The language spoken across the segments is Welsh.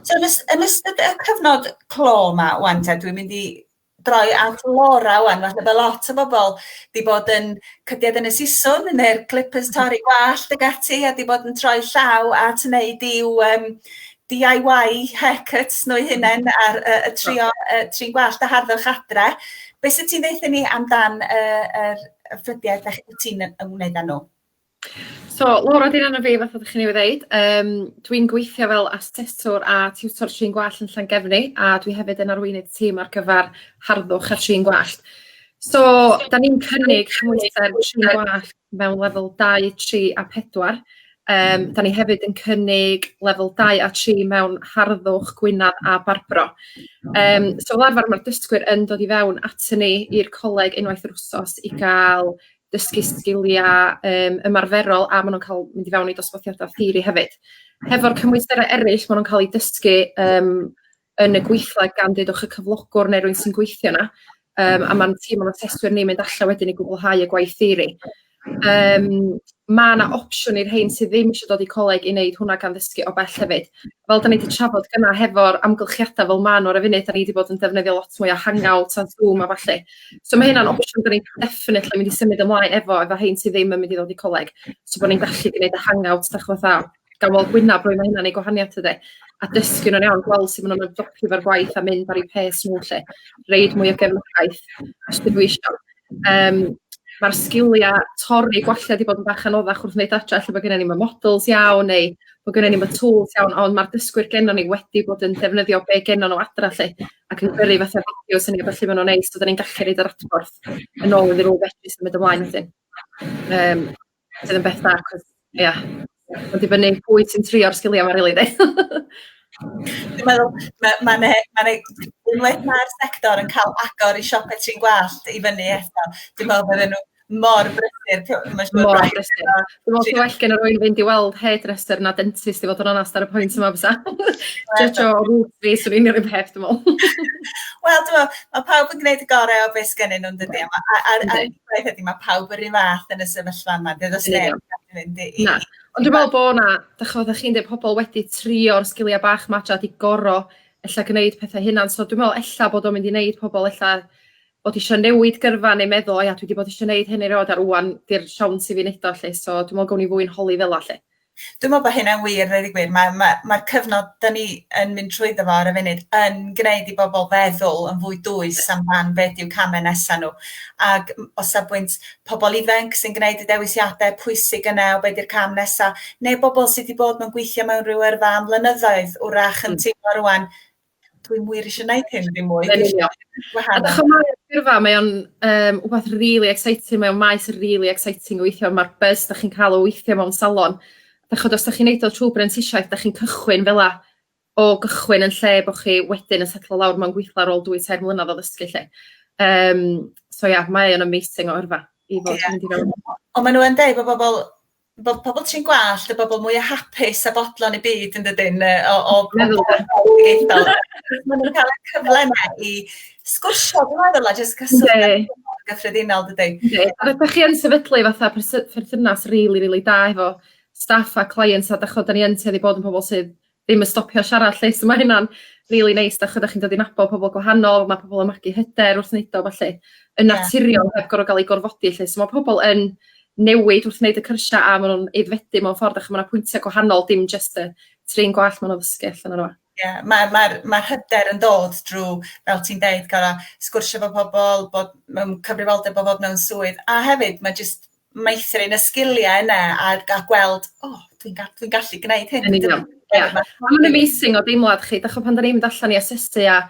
So yn ys- yn ystod y cyfnod clo 'ma 'wan te dwi'n mynd i droi at Laura 'wan falle bo' lot o bobol 'di bod yn cydiad yn y siswrn ne'r clippers torri gwallt ag ati a 'di bod yn troi llaw at wneud i'w yym DIY haircuts nhw eu hunen ar y trio trin gwallt a harddwch adre. Be' sy ti'n ddeutha ni amdan y yr y ffrydiau dach ti'n ymwneud â nhw? So Laura 'di'n enw fi fatha 'dych chi newydd ddeud. Yym dwi'n gweithio fel aseswr a tiwtor trin gwallt yn Llangefni a dwi hefyd yn arweinydd tîm ar gyfer harddwch a trin gwallt. So 'dan ni'n cynnig cymhwyster trin gwallt mewn lefel 2, 3 a 4. Yym 'dan ni hefyd yn cynnig lefel 2 a 3 mewn harddwch, gwynaf a barbro. Yym so fel arfer ma'r dysgwyr yn dod i fewn atyn ni i'r coleg unwaith yr wsos i ga'l dysgu sgilia yym ymarferol a ma' nw'n ca'l mynd i fewn i dosbarthiada theori hefyd. Hefo'r cymwysterau eraill ma' nw'n ca'l 'u dysgu yym yn y gweithle gan deudwch y cyflogwr neu rywun sy'n gweithio 'na yym a ma'n tîm o'n aseswyr ni'n mynd allan wedyn i gwblhau y gwaith theori. Yym ma' 'na opsiwn i'r rhein sydd ddim isio dod i coleg i neud hwnna gan ddysgu o bell hefyd. Fel 'dan ni 'di trafod gynna hefo'r amgylchiada fel ma' nw ar y funud 'dan ni 'di bod yn defnyddio lot mwy o Hangouts a Zoom a ballu. So ma' hynna'n opsiwn 'dan ni definitely mynd i symud ymlaen efo rhein sydd ddim yn mynd i ddod i coleg. So bo' ni'n gallu gneud y Hangouts dach ch'mo' fatha gan weld gwynab rywun ma' hynna'n neud gwahaniath tydi? A dysgu nw'n iawn gweld sut ma' nw'n ymdopi efo'r gwaith a mynd ar 'u pace nhw 'lly. Roid mwy o gefnogaeth os 'di isio. Yym ma'r sgilia torri gwallia 'di bod yn bach anoddach wrth wneud adre ella bo' gynnon ni'm y models iawn neu bo' gynnon ni'm y tools iawn ond ma'r dysgwyr gennon ni wedi bod yn defnyddio be' gennon nhw adra 'lly ac yn gyrru fatha fideos i ni a ballu ma' nw'n neis so 'dan ni'n gallu roid yr adborth yn ôl iddyn nhw fedru symud ymlaen wedyn. Yym sydd yn beth da achos ia ma'n dibynnu pwy sy'n trio'r sgilia 'ma rili 'de? Dwi'n meddwl ma' ma' 'ne ma' 'ne unwaith ma'r sector yn ca'l agor i siope trin gwallt i fyny eto dwi'n meddwl bydden nhw mor brysur ma' siŵr Mor brysur. Dwi'n me'wl sa well gen rywun fynd i weld hairdresser na dentist i fod yn onast ar y pwynt yma bysa? Judge o roots fi swn i'n yr un peth dwi me'wl. Wel t'mo' ma' pawb yn gneud y gore o beth sgennyn nhw yndydi? A ma' a a'r a'r peth ydi ma' pawb yr un fath yn y sefyllfa yma does neb yn gallu mynd i i Na. Ond dwi'n me'wl bo' 'na dych ch'mod o'ch chi'n deud pobol wedi trio'r sgilia bach 'ma tra 'di goro ella gneud pethe hunan so dwi'n me'wl ella bod o'n mynd i neud pobol ella bod isio newid gyrfa neu meddwl o ia dwi 'di bod isio neud hyn erioed a rŵan 'di'r siawns i fi neud o 'lly so dwi me'wl gown ni fwy'n holi fela 'lly. Dwi'n me'wl bo' hynna'n wir ddeud y gwir ma' ma' ma'r cyfnod 'dan ni yn mynd trwyddo fo ar y funud yn gneud i bobol feddwl yn fwy dwys am ran be' 'dyw came nesa nhw ag o safbwynt pobol ifanc sy'n gneud y dewisiade pwysig yna o be' 'di'r cam nesa neu bobol sy 'di bod mewn gweithio mewn ryw yrfa am flynyddoedd 'w'rach yn teimlo rŵan dwi'm wir isio neud hyn ddim mwy. Yn union. A dych ch'mo' gyrfa mae o'n yym wbath rili exciting mae o'n maes rili exciting o weithio ma'r buzz 'dach chi'n ca'l o weithio mewn salon. Dych ch'od os 'dach chi'n neud o trw brentisiaeth 'dach chi'n cychwyn fela o gychwyn yn lle bo' chi wedyn yn setlo lawr mewn gweithla ar ôl dwy tair mlynadd o ddysgu 'lly. Yym so ia mae o'n amazing o yrfa i fod Ie. mynd i fewn. Ond ma' nhw yn deud bo' bobol bod pobol trin gwallt y bobol mwya hapus a bodlon y byd yn dydyn o o Meddwl 'de. Ma' nw'n ca'l y cyfle 'na i sgwrsio dwi'n meddwl a jyst cyswllt gyffredinol dydi? Yndi a rydach chi yn sefydlu fatha perthynas rili rili da efo staff a clients a dych ch'od 'dan ni yn tueddu bod yn pobol sydd ddim yn stopio siarad 'lly so ma' hynna'n rili neis 'dach ch'od 'dach chi'n dod i nabod pobol gwahanol ma' pobol yn magu hyder wrth neud o felly yn naturiol heb gor'o' ga'l 'u gorfodi 'lly so ma' pobol yn newid wrth wneud y cyrsia a ma' nw'n aeddfedu mewn ffordd achos ma' 'na pwyntia' gwahanol dim jyst y trin gwallt ma' nw'n ddysgu allan o'no fo. Ie ma' ma'r ma'r hyder yn dod drw fel ti'n deud gor'o' sgwrsio 'fo pobol bod mewn cyfrifoldeb o fod mewn swydd a hefyd ma' jyst meithrin y sgilia yna a ga'l gweld o dwi'n dwi'n gallu gneud hyn. Yn union ia. A ma'n amazing o deimlad chi dych ch'o' pan 'dan ni'n mynd allan i asesu a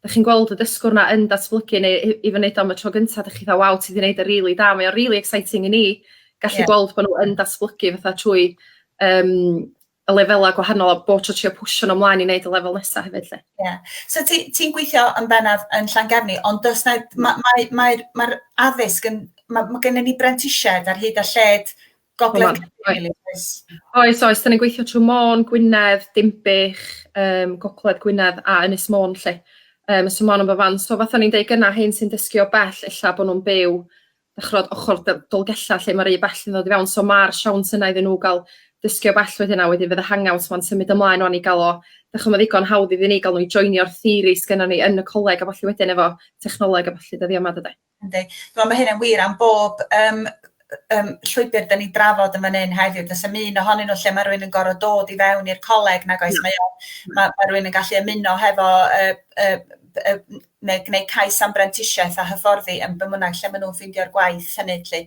'dych chi'n gweld y dysgwr 'na yn datblygu neu i fyny am y tro gynta 'dych chi fatha waw ti 'di neud y rili da mae o rili exciting i ni gallu gweld bo' nhw yn datblygu fatha trwy yym y lefela' gwahanol a bob tro trio pwsio nw ymlaen i neud y lefel nesa hefyd 'lly. Ie. So ti ti'n gweithio yn bennaf yn Llangefni ond does 'na ma' mae mae'r ma'r addysg yn ma' ma' gynnon ni brentisiaid ar hyd a lled gogledd Cymru rili oes? Oes oes 'dan ni'n gweithio trw Môn, Gwynedd, Dinbych, yym Gogledd Gwynedd a Ynys Môn 'lly. Yym so ma' nw'n bob man. So fatha o'n i'n deud gynna rhein sy'n dysgu o bell ella bo' nw'n byw dych ch'mod ochor Dolgella lle ma' rei bell yn ddod i fewn so ma'r siawns yna iddyn nhw ga'l dysgu o bell wedyn a wedyn fydd y Hangouts 'ma'n symud ymlaen wan i ga'l o dych ch'mo' ddigon hawdd iddyn ni ga'l nhw i joinio'r theori sgynnon ni yn y coleg a ballu wedyn efo technoleg a ballu dyddia' yma dyde? Yndi. Wel ma' hynna'n wir am bob yym yym llwybyr 'dan ni'n drafod yn fan 'yn heddiw do's 'am un ohonyn nhw lle ma' rywun yn gor'o' dod i fewn i'r coleg nag oes mae o ma' rywun yn gallu ymuno hefo yy yy yy neu gneud cais am brentisiaeth a hyfforddi yn be' bynnag lle ma' nhw'n ffeindio'r gwaith hynny 'lly.